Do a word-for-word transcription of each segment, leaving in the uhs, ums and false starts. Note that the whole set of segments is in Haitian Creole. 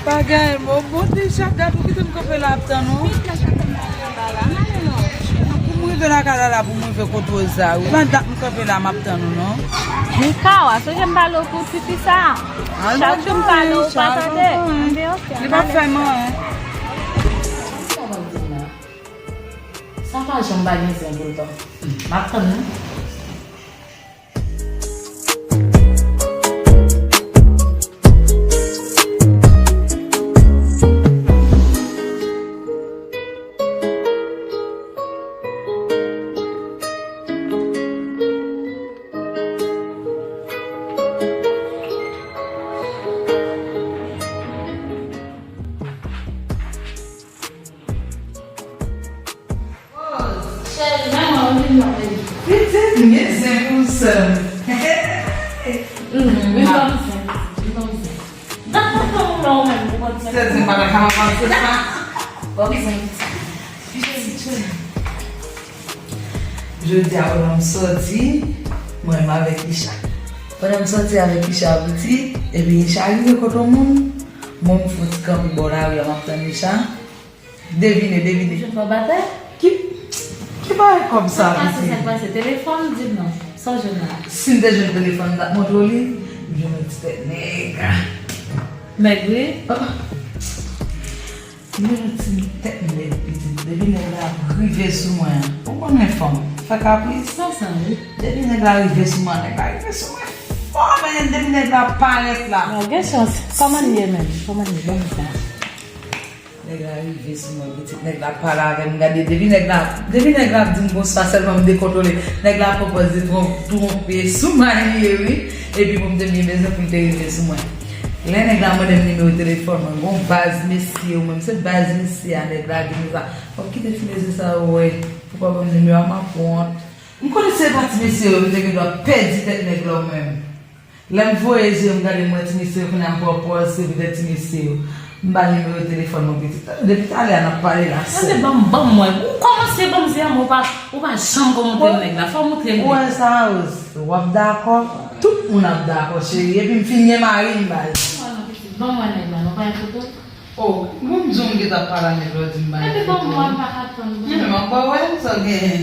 Bagay, bon, bon, Deja, gad ou kite m kanpe la ap tann ou. Pou m rive lakay la, la, pou m rive kot Rosa, wi. Pandan m kanpe la, m ap tann ou, non. Mikawa, sonje m pale w pou tifi sa. Chak jou m pale w pa tande. Li pa fè m anyen. Sa pa janm pa gen zen pou l tan. M ap tann ou. Pitit, m gen zen pou sè m. Vin ban m zen, vin ban m zen. Dat mwen fè moun la ou menm pou konn zen. Sè zen pa nan ka m avanse sa. Ban m zen. Jodi a, pandan m sòti, mwen menm avèk Isha. Pandan m sòti avèk Isha piti, epi Isha rive kote yon moun, mwen m fouti kanpe bò lari a, m ap tann Isha. Devine, devine. Ou jwenn kòb atè? Ki, ki bagay kòb sa, pitit? Sa k pase, sa k pase? Telefòn, di m non. Sa w jwenn la? Si m te jwenn telefòn, m t ap montre w li. M jwenn yon ti tèt nèg. Nèg, wi. Oh. M jwenn yon ti tèt nèg, pitit. Depi nèg la ap rive sou mwen an. Ou konnen fanm, fè kapris. Sa, sa, wi. Depi nèg la rive sou mwen, nèg la rive sou mwen fò, men depi nèg la parèt la. Bon, gen chans. Kòman l ye menm? Kòman l ye? Ban m sa. Nèg la rive sou mwen, pitit, nèg la pale avè m, gade, depi nèg la, depi nèg la ap di m bonswa, sèlman m dekontwole. Nèg la pran pòz li twon-, twonpe sou mwen li ye, wi. Epi pou m te byen bezwen pou l te rive sou mwen. Lè nèg la mande m nimewo telefòn mwen, gon baz mesye, ou menm se baz mesye a nèg la di m sa. Fò m kite ti mesye sa yo wè. Poukò ban m nimewo a, m ap wont. M konnen se pa ti mesye yo, m te gen dwa pèdi tèt nèg la ou menm. Lè m voye je m gade, m wè ti mesye yo, kounye a m pran pòz, se poutèt ti mesye yo. M ba l nimewo telefòn mwen, pitit. Depi talè a n ap pale la, sè. Tande, ban m, ban m wè. Ou kòmanse ban m zen an, men ou pa, ou pa janm ko montre m nèg la. Fò w montre m li. Ou wè sa, Rose? W ap dakò. Tout moun ap dakò, cheri. Epi m fin gen mari, m ba l. Ban m wè nèg la, non, pa gen foto? Oh, bon, m di w m gentan pale a nèg la, w di m ba l foto. Epi ban m wè, m pa ka tann. Men m ap ba w wè, sa w genyen.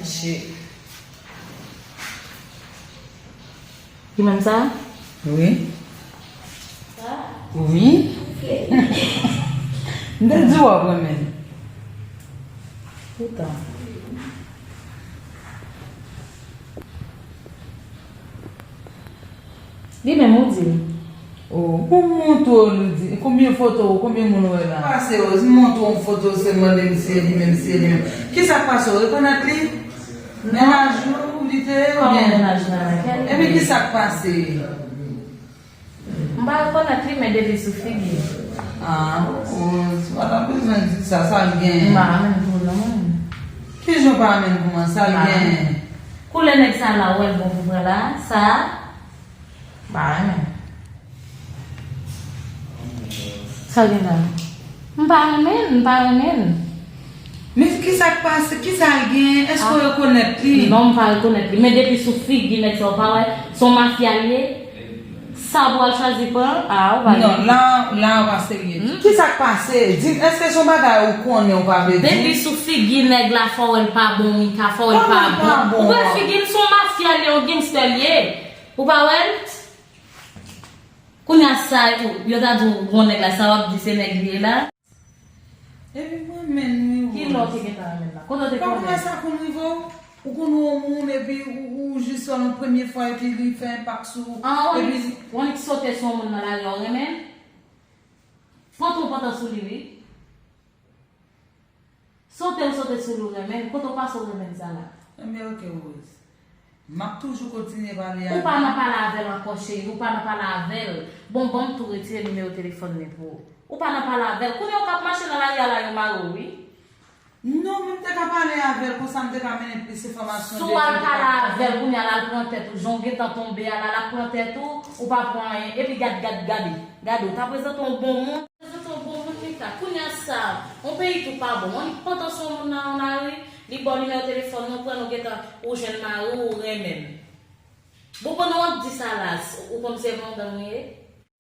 Cheri. Ki menm sa? Wi. Sa? Wi. M te di w ap renmen. Poutan. Li menm ou di m. Oh, pou m montre w, li di, konbyen foto, konbyen moun ou wè la? Pase, Rose, m montre w yon foto, se mande m si e li menm, si e li menm. Kisa k pase, w rekonèt li? Mennaj ou li te ye oubyen? Kòman mennaj mwen la? Epi kisa k pase? M pa rekonèt li, men depi sou figi. Ah, Rose, pa ta bezwen di sa, sa l genyen? M pa menm pou non. Kijan w pa menm pou mwen, sa l genyen? Koulè nèg sa la, w wè l bon pou pran la, sa? M pa renmen. Sa gen la? M pa renmen, m pa renmen. Men kisa k pase? Kisa l gen? Èske w rekonèt li? Non, m pa rekonèt li. Men depi sou figi nèg sa, w pa wè? Se yon mafya l ye. Sa pou al chwazi pran? Ah, ou pa... Non, la, la, w pa serye. Kisa k pase? Di m, èske se yon bagay ou konnen ou pa vle di? Depi sou figi nèg la, fò w wè l pa bon, Mika, fò w wè l pa bon. Ou wè figi l, se yon mafya l ye, yon gangster l ye. Ou pa wè l? Kounye a sa, yo ta di w gon nèg la, sa w ap di se nèg li ye la? Epi mwen menm wi. Ki lè w te gentan renmen l la? Kote w te konnen? Sa konn rive w? Ou konn wè yon moun epi ou, ou jis wè l yon premye fwa epi li fè enpak sou ou. An, w annik, w annik sote sou yon moun nan lari a, w renmen l? Pantan w pantan sou li wi. Sote w sote sou li w renmen l, kote w pase w renmen l sa la. Enben oke Rose. M ap toujou kontinye pale avè l. Ou pa nan pale avè l ankò cheri, ou pa nan pale avè l. Bon, ban m tou retire nimewo telefòn li pou ou. Ou pa nan pale avè l. Kounye a w k ap mache nan lari a la yo mare w wi. Non, men m te ka pale avè l, konsa m te ka mennen plis enfòmasyon. Si w al pale avè l, kounye a la l pran tèt ou, jan w gentan tonbe a la, l ap pran tèt ou, ou pa pran anyen. Epi gad, gad, gade. Gade, w ta prezante yon bon moun. Prezante yon bon moun, Mika. Kounye a sa, yon peyi tou pa bon. Yon nèg pantan sou yon moun nan yon lari, li ba w nimewo telefòn nou, pran nou gentan, ou jwenn mari w, ou renmen l. Bon, pandan w ap di sa la, ou konn se mandan m ye?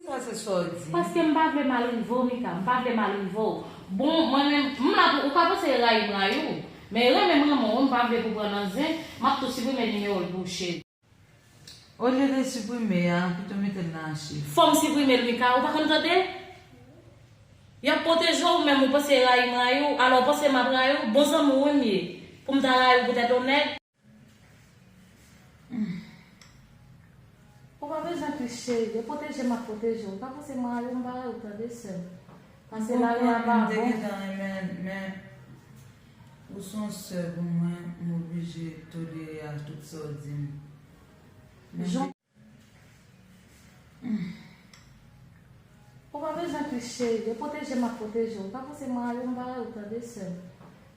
Sa se sa w di. Paske m pa vle malrive w, Mika, m pa vle malrive w. Bon, mwen menm, m la pou, ou ka panse rayi m rayi w. Men renmen m renmen w, m pa vle pou pran nan zen, m ap tou siprime nimewo l pou w, cheri. Olye de siprime a, pito mete l nan achiv. Fò m siprime l, Mika, ou pa konn tande? Y ap pwoteje w, menm ou panse rayi m rayi w, alò w panse m ap rayi w, bon zanmi w wi m ye, pou m ta rayi w poutèt yon nèg? Ou pa bezwen tris cheri, e pwoteje m ap pwoteje w, pa panse m rayi w, m pa rayi w tande sè m. Pase lari a pa bon. M te gentan renmen l, men ou se yon sè pou mwen, m oblije tolere a tout sa w di m. Men Jan- Ou pa bezwen tris cheri, e pwoteje m ap pwoteje w, pa panse m rayi w, m pa rayi w tande sè m.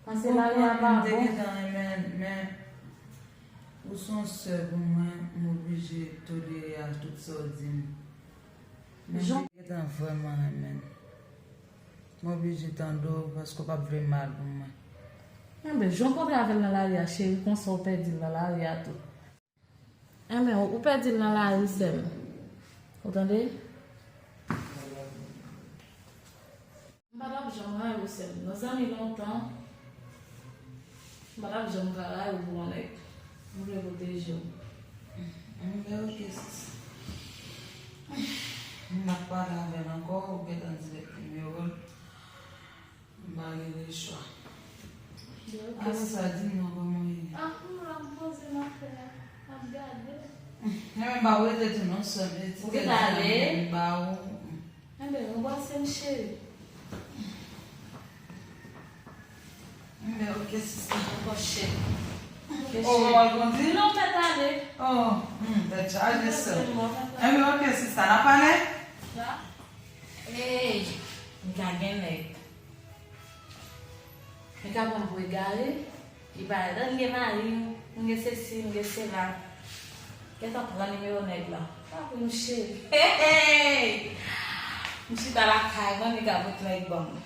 Pase lari a pa bon. M te gentan renmen l, men ou se yon sè pou mwen, m oblije tolere a tout sa w di m. Men m te gentan vrèman renmen l. M oblije tande w paske w p ap vle mal pou mwen. Enben, jan w kontre avè l nan lari a, cheri, konsa w pèdi l nan lari a tou. Enben, ou pèdi l nan lari, sè m. Ou tande? M pa t ap janm rayi w, sè m. Nou zanmi lontan. M pa t ap janm ka rayi w pou yon nèg. M vle pwoteje w. Enben, oke, sis. M ap pale avè l ankò, ou gentan di l nimewo l. M pa gen lechwa. Ase sa, di m non, kòman w ye? Ah, m la, m poze m ap fè, m ap gade. Enben, m pa rete tou non, sè m. Ou gentan ale? M ba ou. Enben, ou brase m, cheri. Enben, oke, sista. Dakò, cheri. Oke, cheri. Oh, ou al kondi? Non, m mèt ale. Oh, hmm, tèt chaje, sè. Enben, oke, sista, n a pale? Sa? Ey, m ka gen nèg. Li ka pran m pou egare, li pa rele m gen mari m, m gen sesi, m gen sela. Gentan pran nimewo nèg la. Pa pou m cheri. Hey, hey! M chita lakay mwen, li ka vout nèg ban m.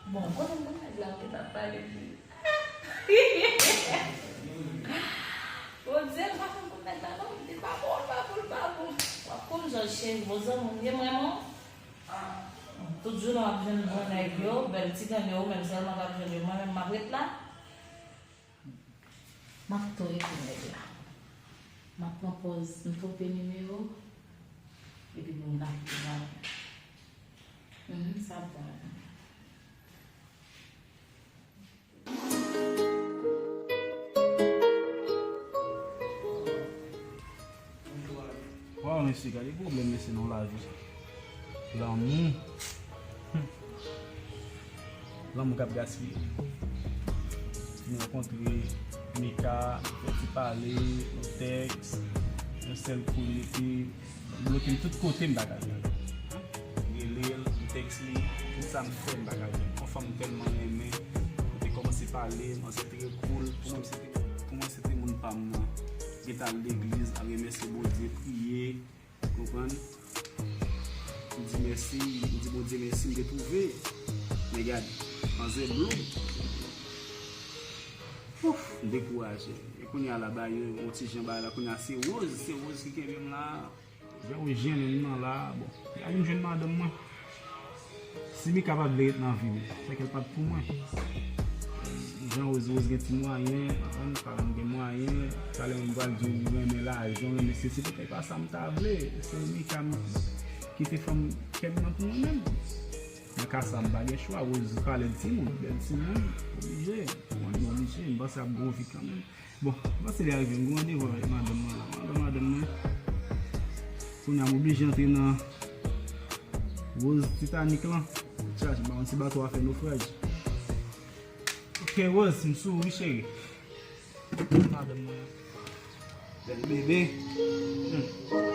Bon, kote m konn nèg la, m gentan pale pou li. Bondye, m pa konn konn nèg la non, li pa bon, li pa bon, li pa bon. W ap konn jan cheri, bon zanmi m ye mwen non. Tout jounen w ap jwenn bon nèg yo, bèl ti grann yo, ou menm sèlman k ap jwenn yo, mwen menm m ap ret la. M ap tou ekri nèg la. M ap pran pòz, m tou pe nimewo, epi pou m lakay mwen. Mhm, sa bon. Waw, mesye, gade pwoblèm, mesye, nan lavi. Lanmou. Hmm. Lanmou k ap gaspiye. M rankontre Mika, fè ti pale, yon tèks, yon sèl kou li te bloke m tout kote, m pa ka jwenn. M rele l, m tèks li, tout sa m fè, m pa ka jwenn. Yon fanm m tèlman renmen, nou te kòmanse pale, manzè te cool, pou mwen se te, pou mwen se te moun pa m nan. Gentan al legliz, al remèsye Bondye, priye, konprann? M di mèsi, m di Bondye mèsi, m te twouve. Men gade, manzè blow. Ouf, m dekouraje. E kounye a la, ba yo yon ti jan bagay la, kounye a se Rose, se Rose ki kenbe m la. Jan yo jennen m nan la, bon, y a vin jwenn madanm mwen. Si Mika pa t vle ret nan vi m, se ke l pa t pou mwen. Jan Rose, Rose gen ti mwayen, konprann, paran m gen mwayen, talè m pral di w renmen lajan, renmen sesi, se poutèt pa sa m ta vle. Se Mika m kite fanm kè m nan pou mwen menm. Nan ka sa, m pa gen chwa, Rose pa lè timoun, bèl timoun, oblije, mwen oblije, m panse ap gwo vi kanmenm. Bon, m panse li a rive, m gen randevou avèk madanm mwen la. Madanm, madanm mwen. Kounye a m oblije antre nan Rose Titanic lan. Chache, m pa konn si bato a fè nofraj. Ok, Rose, m sou ou wi, cheri. Madanm mwen. Bèl bebe. Hmm.